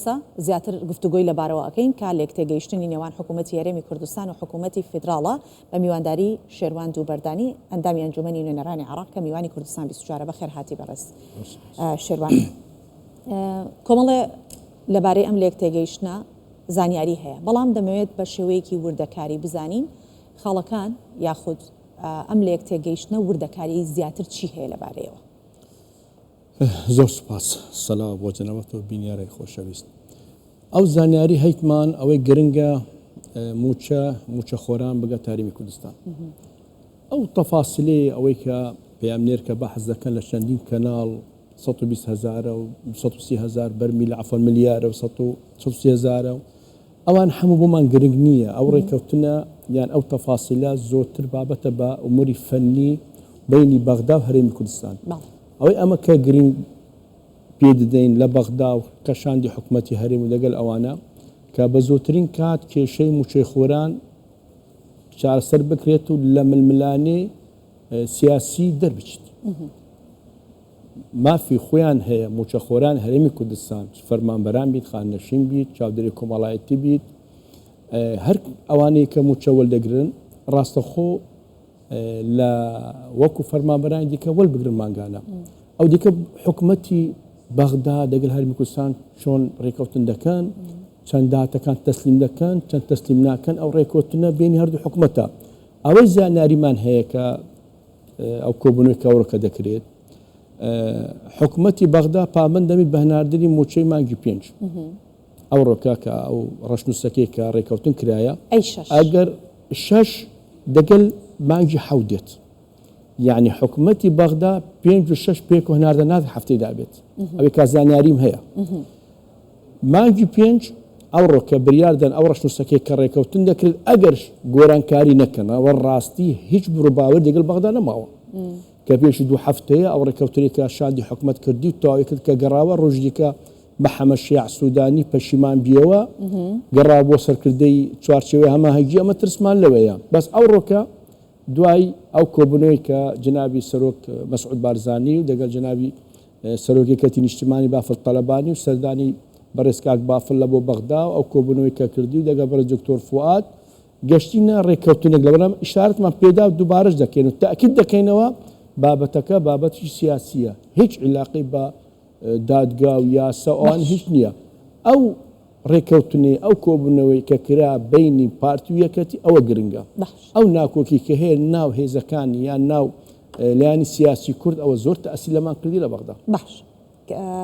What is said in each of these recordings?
پرسە زیاتر گفتوگۆی لەبارەوە ئەکەین کە لێکتێگەیشتنی نێوان حکوومەتی هەرێمی کوردستان و حکوومەتی فیدراڵە بە میوانداری شێروان دووبەردانی ئەندامی ئەنجوومەنی نوێنەرانی عێراق کە میوانی کوردستان 24 ە. بەخێرهاتی بەڕێز شێروان. کۆمەڵێ لەبارەی ئەم لێکتێگەیشتنە زانیاری هەیە، بەڵام دەمەوێت بە شێوەیەکی وردەکاری بزانین خاڵەکان یاخود ئەم لێکتێگەیشتنە وردەکاریی زیاتر چی هەیە لەبارەیەوە؟ زۆر سوپاس. سلاو بۆ جەنابت و بینیارای خۆشەویست. ئەو زانیاری هەیتمان ئەوەی گرنگە موچە موچە خۆران بگاتە هەرێمی کوردستان. ئەو تەفاسیلەی ئەوەی کە پەیامنێر کە بەحس دەکەن لە چەندین کەناڵ 120 هەزارە و 130 هەزار بەرمیل عەفوەن ملیارە و 130 هەزارە و ئەوان هەموو بۆمان گرنگ نییە ئەو ڕێکەوتنە یان ئەو تەفاسیلە زۆرتر بابەتە بە ئوموری فەنی بەینی بەغدا و هەرێمی کوردستان. ئەوەی ئەمە کە گرنگ پێ دەدەین لە بەغدا و کە شاندی حکومەتی هەرێم و لەگەل ئەوانە کە بە زۆترین کات کێشەی موچەی خۆران چارەسەر بکرێت و لە ململانێ سیاسی دەربچیت. مافی خۆیان هەیە موچەخۆران هەرێمی کوردستان چ فەرمانبەران بیت خانەنشین بیت چاودێری کۆمەڵایەتی بیت هەر ئەوانەی کە موچە وەلدەگرن ڕاستەخۆ لە وەکو فەرمانبەرانی دیکە وەلبگرن مانگانە ئەو دیکە حکومەتی بەغدا دەگەل هەرمی کوردستان چۆن ڕێکەوتن دەکەن چەند داتەکان تەسلیم دەکەن چەند تەسلیم ناکەن ئەو ڕێکەوتنە بینی هەردوو حکومەتە ئەوەی زانیاریمان هەیە کە ئەو کۆبوونەوەی کە ئەوڕۆکە دەکرێت حکومەتی بەغدا پابەند دەبێت بە هەناردنی مووچەی مانگی پێنج ئەوڕۆکە کە ئەو ڕەشنووسەکەی کە ڕێکەوتن کرایە ئەگەر شەش دەگەل مانگی حەوت دێت یعنی حکومەتی بەغدا پێنج و شەش پێک و هەناردە نات هەفتەی دابێت ئەوەی کە زانیاریم هەیە مانگی پێنج ئەوڕۆ کە بریار دەن ئەو ڕەشنووسەکەی کە ڕێکەوتن دەکرێت ئەگەر گۆرانکاری نەکەن ئەوە ڕاستی هیچ بڕوباوەر دەگەل بەغدا نەماوە کە پێشی دوو هەفتەیە ئەو ڕێکەوتنەی کە شاندی حکومەت کردی و تەواوی کرد کە گەڕاوە ڕۆژی دیکە محەمەد شیاع سودانی پەشیمان بیەوە گەڕاوە بۆ سەرکردەی چوارچێوەی هەماهەنگی ئەمە ترسمان لەوەیە بەس ئەوڕۆکە دوای ئەو کۆبوونەوەی کە جەنابی سەرۆک مەسعود بارزانی و دەگەڵ جەنابی سەرۆک یەکێتی نیشتیمانی بافڵ تەلەبانی و سەردانی بەڕێز کاک بافڵ لە بۆ بەغدا و ئەو کۆبوونەوەی کە کردی و دەگەڵ بەڕێز دکتۆر فوئاد گەشتینە ڕێککەوتنێک لە بەڵام ئیشارەتمان پێدا و دووبارەش دەکەین و تەئکید دەکەینەوە بابەتەکە بابەتی سیاسییە هیچ عیلاقەی بە دادگا و یاسا و ئەوان هیچ نییە ئەو ڕێککەوتنەی ئەو کۆبوونەوەی کە کرا بەینی پارتی و یەکەتی ئەوە گرنگە ئەو ناکۆکی کە هەیە ناو هێزەکانی یان ناو لایەنی سیاسی کورد ئەوە زۆر تەئسیر لەمان کردی لە بەغدا. باش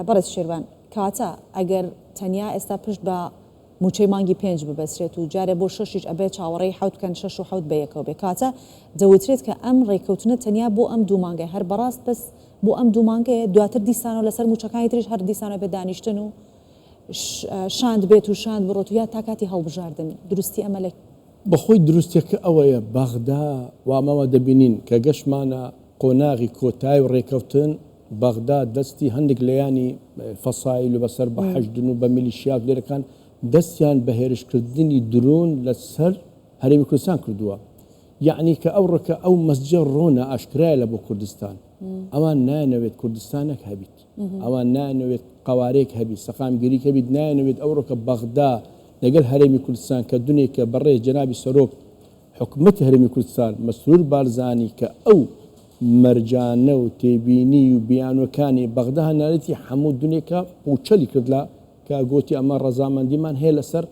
بەڕێز شێروان کەواتە ئەگەر تەنیا ئێستا پشت بە مووچەی مانگی پێنج ببەسرێت و جارێ بۆ شەشیش ئەبێ چاوەڕێی حەوت بکەن شەش و حەوت بەیەکەوە بێ کەواتە دەوترێت کە ئەم ڕێکەوتنە تەنیا بۆ ئەم دوو مانگەیە هەر بەڕاست بەس بۆ ئەم دوو مانگەیە دواتر دیسانەوە لەسەر مووچەکانی تریش هەر دیسانەوە بێ دانیشتن و شاند بێت و شاند بڕۆت و یا تا کاتی هەڵبژاردن دروستی ئەمە لە بەخۆی دروستیەکە ئەوەیە بەغدا وا ئەمە دەبینین کە گەشتمانە قۆناغی کۆتای و ڕێکەوتن بەغدا دەستی هەندێک لایەنی فەسایل و بەسەر بە حەشدن و بە میلیشیات لێرەکان دەستیان بە هێرشکردنی درۆن لەسەر هەرێمی کوردستان کردووە یەعنی کە ئەوڕۆکە ئەو مەسجە ڕۆنە ئاشکرایە لە بۆ کوردستان ئەوان نایانەوێت کوردستانەک هەبیت ئەوان نایانەوێت قەوارەیەک هەبیت سەقامگیریک هەبیت نایانەوێت ئەوڕۆکە بەغدا لەگەل هەرێمی کوردستان کە دونێکە بەڕێز جەنابی سەرۆک حکومەتی هەرێمی کوردستان مەسرور بارزانی کە ئەو مەرجانە و تێبینی و بیانوەکانی بەغدا هەنارێتی هەموو دونێکە پوچەلی کرد لە کە گۆتی ئەمە ڕەزامەندیمان هەیە لەسەر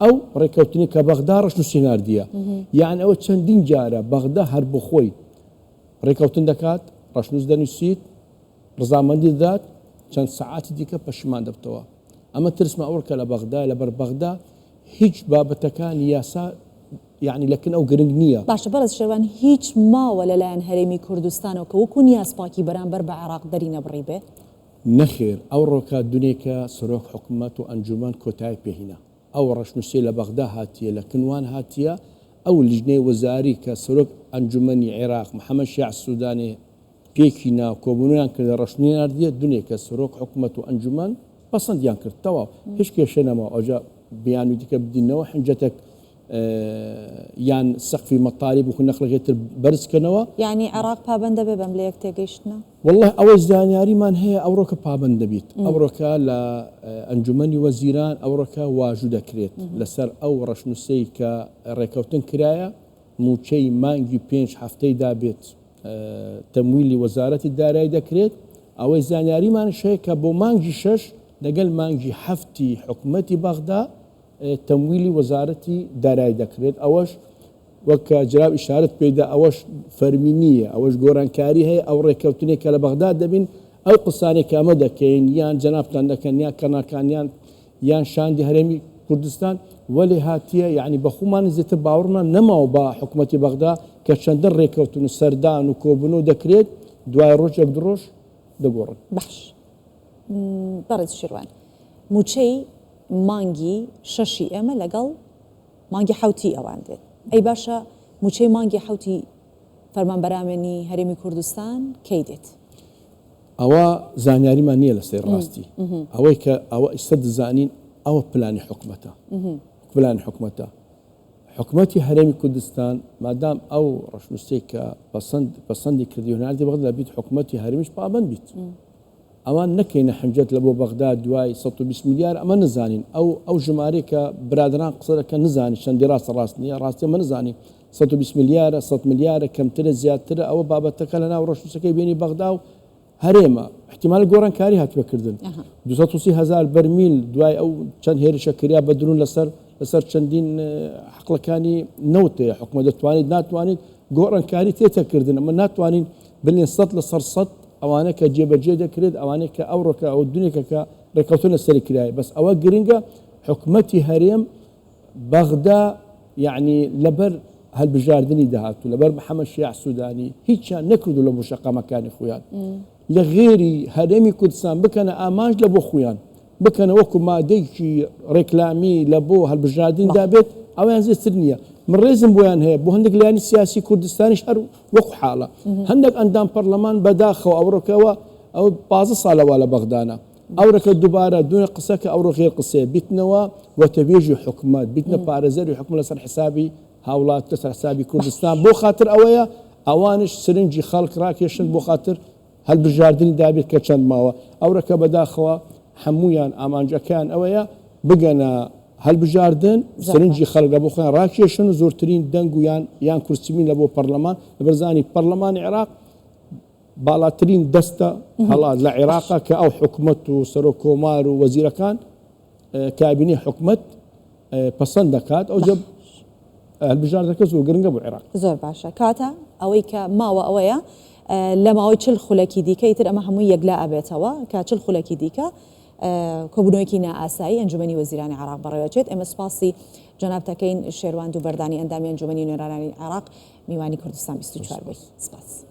ئەو ڕێکەوتنی کە بەغدا ڕەشنووسی ناردیە یان ئەوە چەندین جارە بەغدا هەر بۆخۆی ڕێکەوتن دەکات ڕەشنووس دەنووسیت ڕزامەندی دەدات چەند سەعاتی دیکە پەشیمان دەبتەوە ئەمە ترسمە ئەوڕکە لە بەغدا لەبەر بەغدا هیچ بابەتەکانی یاسا یەعنی لە کن ئەو گرنگ نییە. باشە بەڕێز شێروان هیچ ماوە لەلایەن هەرێمی کوردستانەوە کە وەکو نیازپاکی بەرامبەر بە عێراق دەری نەبڕیبێ؟ نەخێر ئەوڕۆکە دونێکە سەرۆک حکومەت و ئەنجومەن کۆتای پێهینا ئەو ڕەشنوسەی لە بەغدا هاتیە لە کن وان هاتیە ئەو لیژنەی وەزاری کە سەرۆک ئەنجومەنی عێراق محەمەد شیاع سودانی پێکی نا کۆبونەوەیان کردە ڕەشنوی ناردیە دونێکە سەرۆک حکومەت و ئەنجومەن پەسەندیان کرد تەواو هیچ کێشە نەما ئەوجا بیانوی دیکە بدینەوە حنجەتەک. یان سەقفی مەتالیب و نەخلەکەی تر بەرز کەنەوە. یانی عێراق پابەند دەبێ بەم لەیەک تێگەیشتنە؟ وەڵڵا ئەوەی زانیاریمان هەیە ئەوڕۆکە پابەند دەبیت، ئەوڕۆکە لە ئەنجومەنی وەزیران ئەوڕۆکە واژوو دەکرێت لەسەر ئەو ڕەشنووسەی کە ڕێکەوتن کرایە مووچەی مانگی پێنج هەفتەی دابێت تەمویلی وەزارەتی دارایی دەکرێت، ئەوەی زانیاریمانش هەیە کە بۆ مانگی شەش لەگەل مانگی حەفتی حکومەتی بەغدا تەمویلی وەزارەتی دارایی دەکرێت، ئەوەش وەک کە جەناب ئیشارەت پێیدا ئەوەش فەرمی نییە، ئەوەش گۆرانکاری هەیە، ئەو ڕێککەوتنەی کە لە بەغداد دەبین، ئەو قسانەی کە ئەمە دەکەین یان جەنابتان دەکەن یان کەناڵکان یان یان شاندی هەرێمی کوردستان وەلێ هاتیە یەعنی بە خومان زیاتر باوەڕمان نەماوە بە حکومەتی بەغدا کە چەندە ڕێککەوتن و سەردان و کۆبوونەوە دەکرێت دوای ڕۆژ یەک دوو ڕۆژ دەگۆڕن. باش بەڕێز شێروان مووچەی مانگی شەشی ئێمە لەگەڵ مانگی حەوتی ئەوان دێت ئەی باشە مووچەی مانگی حەوتی فەرمانبەرامنی هەرێمی کوردستان کەی دێت؟ ئەوە زانیاریمان نییە لەسەر ڕاستی ئەوەی کە ئەوە ئیستا دەزانین ئەوە پلانی حکومەتە پلانی حکومەتە حکومەتی هەرێمی کوردستان مادام ئەو ڕەشنووسەی کە پەسەند پەسەندی کردی و ناردی بەغدا بیت حکومەتی هەرێمیش پابەند بیت ئەوان نەکەینە حنجەت لە بۆ بەغدا دوای 120 ملیار ئەمە نزانین ئەو ئەو ژمارەی کە برادران قسە دەکەن نزانین چەندی ڕاستە ڕاست نییە ڕاستی ئەمە نزانین 120 ملیارە 100 ملیارە کەمترە زیاترە ئەوە بابەتەکە لە ناو ڕەشنووسەکەی بێنی بەغدا و هەرێمە احتیمال گۆڕانکاری هاتبێ کردن 230 هەزار بەرمیل دوای ئەو چەند هێرشە کریا بە درون لەسەر لەسەر چەندین حقلەکانی نەوت هەیە حکومەت دەتوانێت ناتوانێت گۆڕانکاری تێتە کردن ئەمە ناتوانین بلێن سەد لەسەر سەد ئەوانە کە جێبەجێ دەکرێت ئەوانەی کە ئەوڕۆکە ئەو دونێکە کە ڕێککەوتن لەسەری کرایە بەس ئەوە گرنگە حکومەتی هەرێم بەغدا یەعنی لەبەر هەلبژاردنی داهاتوو لەبەر محەمەد شیاع سودانی هیچیان نەکردو لە بۆ شەقامەکانی خویان لە غێری هەرێمی کوردستان بکەنە ئامانج لە بۆ خویان بکەنە وەکو مادەیکی ڕێکلامی لە بۆ هەلبژاردن دابێت ئەویان زێتر نییە من ڕێزم بۆیان هەیە بۆ هەندێک لایەنی سیاسی کوردستانیش هەر وەکو حاڵە هەندێک ئەندام پەرلەمان بەداخەوە ئەوڕۆکەوە ئەو 15 ساڵە وا لە بەغدانە ئەورەکە دوبارە دونە قسە کە ئەورۆ غێر قسەیە بیتنەوە وتەبێژی حکومەت بیتنە پارێزەری حکومەت لەسەر حسابی هاوڵاتی لەسەر حسابی کوردستان بۆ خاتر ئەوەیە ئەوانش سرنجی خەڵک ڕاکێشن بۆ خاتر هەلبژاردنی دابێت کە چەند ماوە ئەورەکە بەداخەوە هەموویان ئامانجەکەیان ئەوەیە بگەنە هەلبژاردن سرنجی خەڵک لە بۆ خۆیان ڕاکێشن و زۆرترین دەنگ و یان یان کورسیبین لە بۆ پەرلەمان لەبەرزانی پەرلەمانی عێراق باڵاترین دەستە هەڵات لە عێراقە کە ئەو حکومەت و سەرۆک کۆمار و وەزیرەکان کابینەی حکومەت پەسەند دەکات ئەو جە هەلبژاردەکە زۆر گرنگە بۆ عێراق. زۆر باشە کاتە ئەوەی کە ماوە ئەوەیە لە ماوەی چل خولەکی دیکە ئیتر ئەمە هەمووی یەکلا ئەبێتەوە کە چل خولەکی دیکە کۆبوونەوەیەکی نائاسایی ئەنجومەنی وەزیرانی عێراق بەڕێوەچێت ئێمە سوپاسی جەنابت دەکەین شێروان دووبەردانی ئەندامی ئەنجومەنی نوێنەرانی عێراق میوانی کوردستان 24 بووی سپاس.